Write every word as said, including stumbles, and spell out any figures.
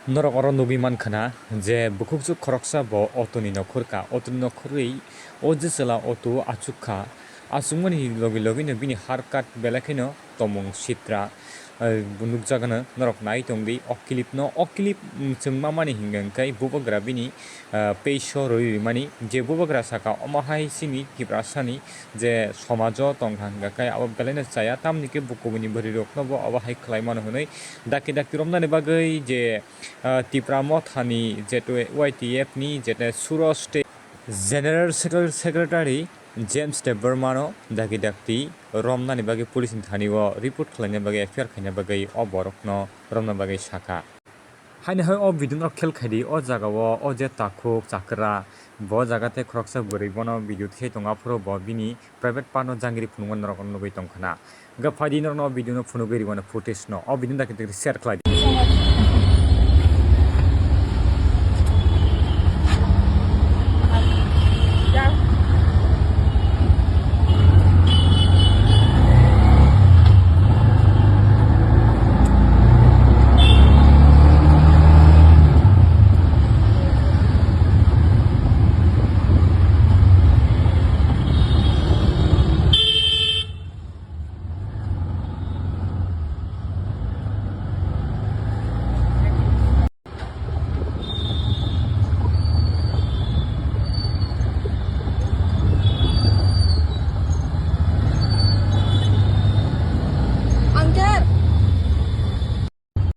Norok oro nugwi mankha na je bukhukjwk khoroksa bo auto ni nokhor ka, auto ni nokhorwi o je chwla auto o achuk kha, achukmani logi logi no bini har kat belai kheno tomung sitra, eh, bo nukjagano norok nai tongdi o clip no. O clip, mm, chwng mamani hingka hwnkhe bubagra bini, ah, page o rwi rimani je bubagra saka omo hai chini Tiprasani je somajo tongkha hingka khe abo belai no chaya, tamni khe bo kubuni bwrwi rokno bo abo hai khlai mano hwnwi dakti dakti romnani bagwi je, ah, Tipra Mothani je Y T F ni je Suro State General Secre-, Secretary James Debbarmano dakti dakti romnani bagwi police ni thani o report khlaina bagwi F I R khaina bagwi o borokno romna bagwi saka. Haini hai o video no khel khaidi, o jaga o o je takhuk chakra bo jaga tei khoroksa bwrwi bono video thai tongo, aphuru bo bini private part no jangiri phunukma norok nugwi tongkha na. Hwnkhe phaidi norokno o video no phunugwi rwmani footage no o video no dakti dakti share khlaidi.